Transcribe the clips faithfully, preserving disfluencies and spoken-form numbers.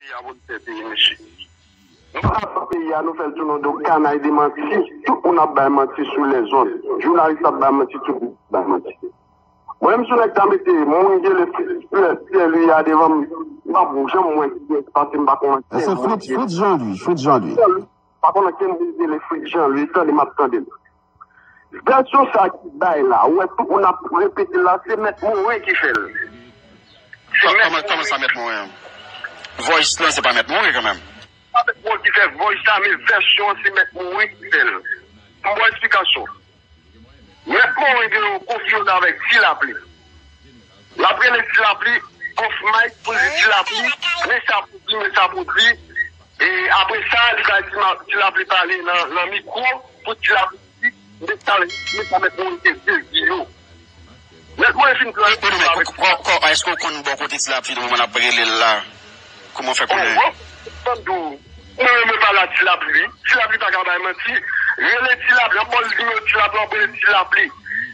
Peyi a pou l fè peyi, mesye. Nou pa nan peyi a, nou fè l tounen yon kanay de manti. Tout moun ap bay manti sou lèzòd. Jounalis ap bay manti, tout moun ap bay manti. Mwen menm, si yon nèg ta mete moun ki rele Fritz Pierre Louis a devan m, m p ap janm wè kiyès, paske m pa konn ankenn moun ki rele Fritz Jean Louis. Fritz Jean Louis. Pa konn ankenn moun ki rele Fritz Jean Louis, tande m ap tande l. Vèsyon sa ki bay la, ou wè tout moun ap repete l la, se Mèt Morin ki fè l. Se Mèt Morin. Kòman sa, Mèt Morin? Voice lan, se pa Mèt Morin kanmenm. Pa Mèt Morin ki fè voice la, men vèsyon an, se Mèt Morin ki fè l. M ba w esplikasyon. Mèt Morin gen yon konfiyon avèk Ti Lapli. L ap rele Ti Lapli off mic pou l di Ti Lapli, men sa pou di, men sa pou di. E apre sa, li bay Ti Ma-, Ti Lapli pale nan, nan mikwo pou Ti Lapli di, men sa, men sa Mèt Morin te di yo. Mèt Morin fin pran. Bon, men, kò, kò, èske w konn bò kote Ti Lapli nan moman n ap rele l la? Kòman w fè konnen? Bon, bon, mwen, mwen pa la Ti Lapli. Ti Lapli pa ka bay manti. Rele Ti Lapli, ann ba w nimewo Ti Lapli, ann rele Ti Lapli.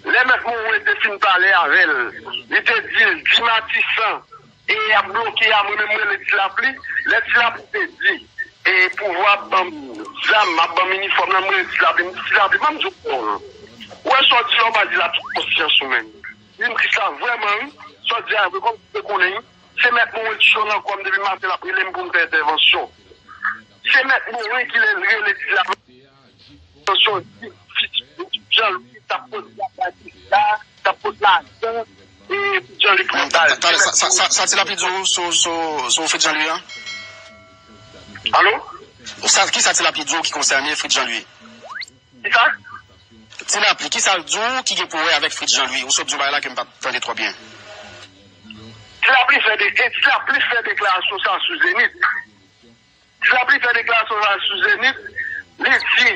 Lè Mèt Morin te fin pale avè l, li te di l, di Matisan, e y ap bloke a, mwen menm, mwen rele Ti Lapli. Lè Ti Lapli te di, e pouvwa ap ban m zam, ap ban m inifòm nan, mwen rele Ti Lapli, m di Ti Lapli, ban m di w pawòl. Ou wè sa w di la, ou pa di l ak tout konsyans ou menm. Li m Krisla vrèman, wi. Sa w di a vre, kòm ou te konnen, wi. Se Mèt Morin ki cho nan kò m depi maten, l ap rele m pou m fè entèvansyon. Se Mèt Morin ki rele, rele Ti Lapli. Atansyon, di, di, di, Jan Lwi t ap pote lajan, t ap pote lajan, e Fritz Jean Louis pran bal. Talè, sa, sa, sa, sa Ti Lapli di w sou, sou, sou Fritz Jean Louis an? Alo? Sa, kisa Ti Lapli di w ki konsène Fritz Jean Louis? Kisa? Ti Lapli, kisa l di w ki gen pou wè avèk Fritz Jean Louis? Ou sot di w bagay la ke m pa t tande twò byen. Ti Lapli fè de, e Ti Lapli fè deklarasyon sa sou Zenith. Ti Lapli fè deklarasyon sa sou Zenith, li di,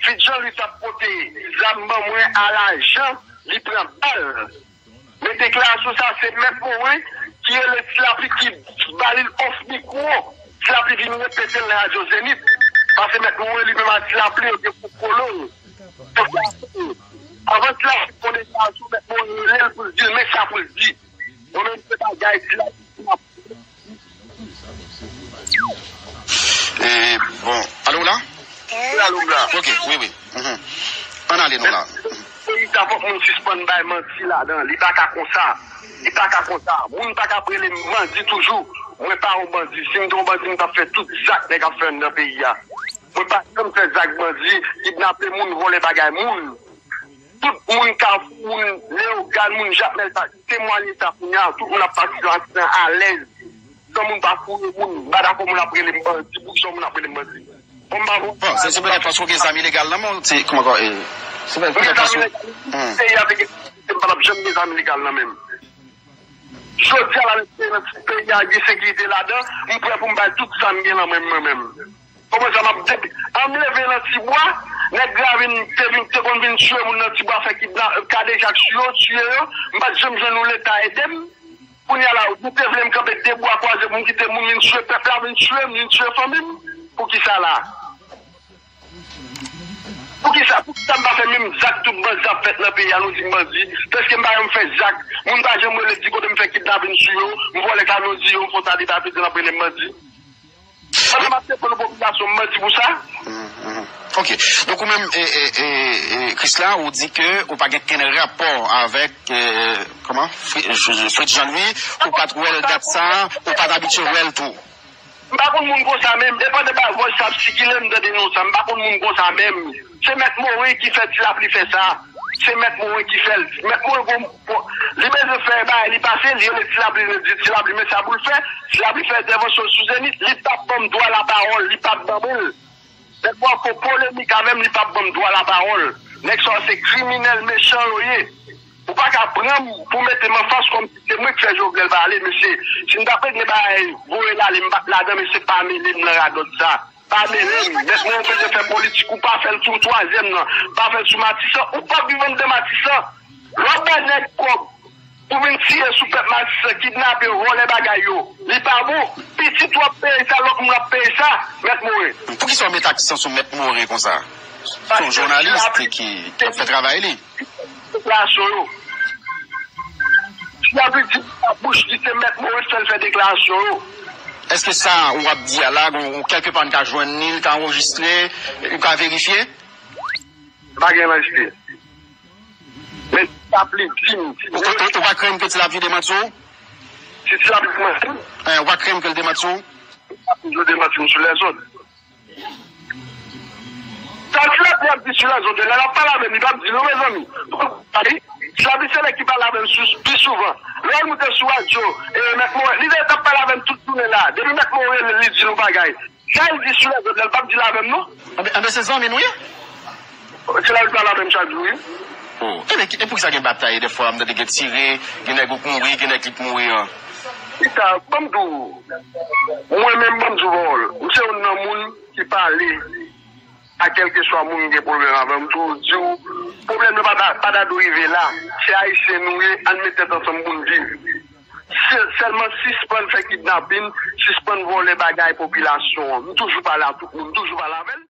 Fritz Jean Louis t ap pote zam ban mwen a lajan, li pran bal. Men deklarasyon sa, se Mèt Morin ki rele Ti Lapli ki ba li l off mikwo. Ti Lapli vin repete l nan radyo Zenith. Paske Mèt Morin li menm ak Ti Lapli, yo gen kout kolo. Avan Ti Lapli fè yon deklarasyon, Mèt Morin rele l pou l di l, men sa pou l di. Mwen menm, se bagay Ti Lapli. E, bon, alo w la? Wi, alo m la. Ok, wi, wi. Mhm. Ann ale non la. Peyi sa fòk moun sispann bay manti ladan. Li pa ka konsa. Li pa ka konsa. Moun pa ka ap rele m bandi toujou. Mwen pa yon bandi. Si m te yon bandi, m t ap fè tout zak nèg ap fè anndan peyi a. Mwen pa janm fè zak bandi, kidnape moun, vòlè bagay moun. Tout moun Kafou, moun Leyogàn, moun Jakmèl, pa, temwaye sa kounye a, tout moun ap pase yon aksidan alèz. San moun pa foure moun, m pa dakò moun ap rele m bandi, poukisa moun ap rele m bandi? Bon, m pa bon. Bon, se, se petèt paske w gen zam ilegal nan men w, se, kòman, kòman, e, se petèt, petèt paske w, hmm. Peyi a te gen, m pa t ap janm gen zam ilegal nan men m. Jodi a la, nan peyi a gen sekirite ladan, m prè pou m bay tout sa m gen nan men m, mwen menm. Kòman sa m ap depi, an m leve nan Tibwa, nèg la vin, te vin, te konn vin tiye moun nan Tibwa, fè kidna-, kadejak sou yo, tiye yo, m pa t janm jwenn yon Leta ede m. Kounye a la, nou te vle m kanpe de bra kwaze pou m kite moun vin tiye pèp la, vin tiye m, vin tiye fanmi m. Poukisa la? Poukisa, poukisa m pa fè menm zak tout bandi ap fèt nan peyi a, nou di m bandi? Paske m pa janm fè zak. Moun pa janm rele di kote m fè kidnapin sou yo, m vòlè kamyon di yo, m fè yon ta de ta pete, n ap rele m bandi. Pandan m ap defann popilasyon, m bandi pou sa? Mhm, mhm. Ok. Donk, ou menm, e, e, e, e, Krisla, ou di ke ou pa gen kenn rapò avèk, e, kòman? Fri-, Fritz Jean Louis, ou pa t wè l dat sa, ou pa t abitye wè l tou. M pa konn moun konsa menm. E pandan ba vòj sa ap sikile, m tande non sa. M pa konn moun konsa menm. Se Mèt Morin ki fè Ti Lapli fè sa. Se Mèt Morin ki fè l. Mèt Morin gon, gon, li bezwen fè bagay li pase, li rele Ti Lapli, li di Ti Lapli, men sa pou l fè. Ti Lapli fè entèvansyon sou Zenith, li p ap ban m dwa lapawòl, li p ap ban mwen l. Nèg mwen fè polemik avè m, li p ap ban m dwa lapawòl. Nèg sa yo se kriminèl mechan yo ye. Ou pa ka pran m pou mete m anfas kòmsi se mwen k fè Jovenel pale, mesye. Si m ta pran gen bagay voye l ale, m pa t ladan, mesye, pa mele m nan radòt sa. Pa mele m. Mèt mwen, ou bezwen fè politik, ou pa fè l sou twazyèm nan. Pa fè l sou Matisan. Ou p ap viv anndan Matisan. Lè w ap bay nèg kòb pou vin tiye sou pèp Matisan, kidnape yo, vòlè bagay yo, li pa bon. Pitit ou ap peye sa, lòt moun ap peye sa, Mèt Morin. Poukisa w met aksan sou Mèt Morin konsa? Se yon jounalis ki, ki ap fè travay li. Deklarasyon yo. Ti Lapli di nan bouch li, se Mèt Morin fè l fè deklarasyon yo. Èske sa w ap di a la, gon, kèlke pa n ka jwenn li, l ka anrejistre, ou ka verifye? Pa gen anrejistre. Men si l ap li di m. Ou, ou, ou pa krenn ke ti l ap vin demanti w? Si ti l ap li demanti m. Hein, ou pa krenn ke l demanti w? Li ap toujou demanti m sou lèzòd. Sa ti l ap li ap di sou lèzòd, lè l ap pale avè m, li p ap di non, mezanmi. Ti l ap li se nèg ki pale avè m sou, pi souvan. Lè l moute sou radyo, e, Mèt Morel, li t ap pale avè m tout jounen la. Depi Mèt Morel, li di nou bagay. Sa l di sou lèzòd la, l p ap di l avè m, non. Anben, anben, se zanmi nou ye? Se la l pale avè m chak jou, wi. Oh. Ebyen, ki- e poukisa gen batay dèfwa, m tande gen tire, gen nèg ou k mouri, gen nèg li k mouri an? Chita, ban m di w, mwen menm, ban m di w pawòl. M se youn nan moun ki pale a kèlkeswa moun gen pwoblèm avè m, m toujou di w, pwoblèm nan pa ta, pa ta dwe rive la. Se Ayisyen nou ye, ann met tèt ansanm pou n viv. Se, sèlman sispann fè kidnapin, sispann vòlè bagay popilasyon an. M toujou pale a tout moun, m toujou pale avè l.